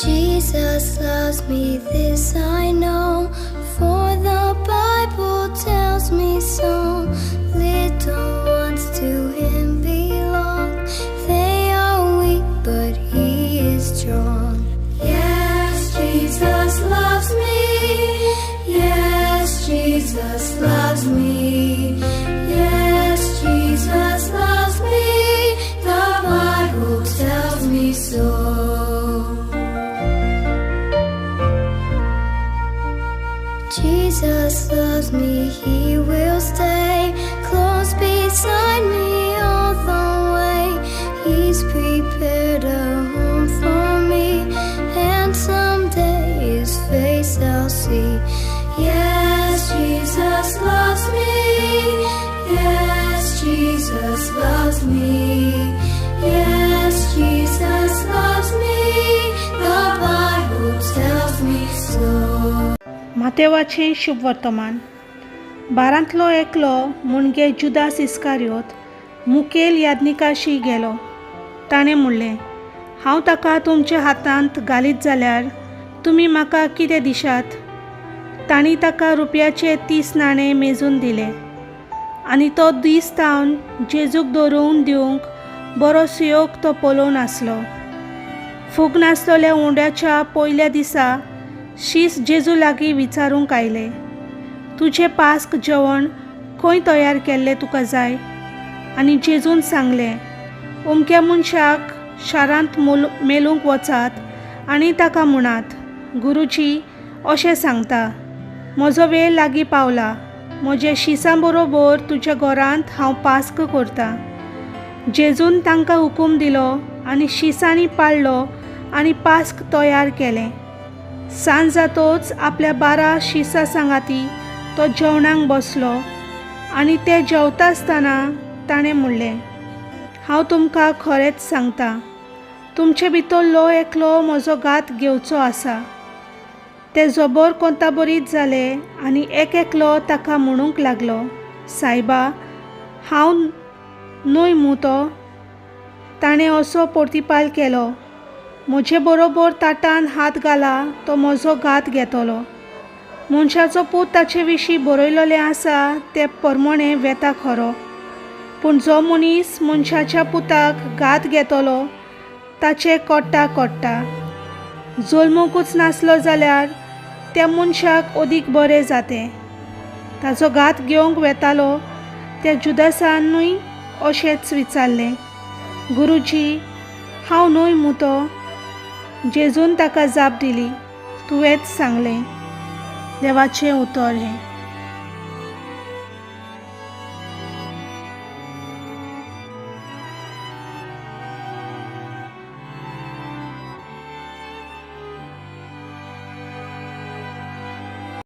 Jesus loves me, this I know, for the Bible tells me so. Little ones to him belong, they are weak, but he is strong. Yes, Jesus loves me. Yes, Jesus loves me. Yes, Jesus loves me. The Bible tells me so. Jesus loves me, he will stay close beside me all the way. He's prepared a home for me, and someday his face I'll see. Yes, Jesus loves me. Yes, Jesus loves me. Yes, Jesus loves me. The Bible tells me so. मातेवाचें शुभवर्तमान बारांतलो एकलो मुणगे जुदास इस्कारियोत मुखेल याज्ञिकाशी गेलो. ताणें म्हणलें, हांव ताका तुमच्या हातांत घालीत जाल्यार तुमी म्हाका कितें दिशात? तांणी ताका रुपयाचे 30 नाणे मेजून दिले आनी तो दीस तावन जेजूक दवरून दिवंक बरो सुयोग तो पळोवन आसलो. फूग नासलेल्या उंड्याच्या पयल्या दिसा शीस जेजू लागीं विचारूंक आयले, तुजें पास्क जेवण खंय तयार केल्लें तुका जाय? आनी जेजून सांगलें, अमक्या मनशाक शारांत मेलूंक वचात आनी ताका म्हणात, गुरुजी अशें सांगता, म्हजो वेळ लागीं पावला, म्हजे शिसां बरोबर तुज्या घरांत हांव पास्क करतां. जेजून तांकां हुकूम दिलो आनी शिसांनी पाळ्ळो आनी पास्क तयार केलें. सांज जातोच आपल्या 12 शिसां सांगाती तो जेवणाक बसलो आनी ते जेवता आसतना ताणें म्हणलें, हांव तुमकां खरेंच सांगता, तुमचे भितरलो एकलो म्हजो घात घेवचो आसा. ते जबर कोंताबरीत जाले आनी एक एकलो ताका म्हणूंक लागलो, सायबा, हांव न्हय मू तो? ताणें असो प्रतिपाल केलो, म्हजे बरोबर ताटान हात घाला तो म्हजो घात घेतलो. मनशाचो पूत ताचे विशीं बरयलेलें आसा ते प्रमाणें वेता खरो, पूण जो मनीस मनशाच्या पुताक घात घेतलो ताचें कोट्टा कोट्टा. जल्मूंकूच नासलो जाल्यार त्या मनशाक अदीक बरें जातें. ताचो घात घेवंक वेतालो त्या जुदासानूय अशेंच विचारलें, गुरुजी, हांव न्हय मू तो? जेजून ताका जाप दिली, तुवेंच सांगलें. देवाचें उतर हें.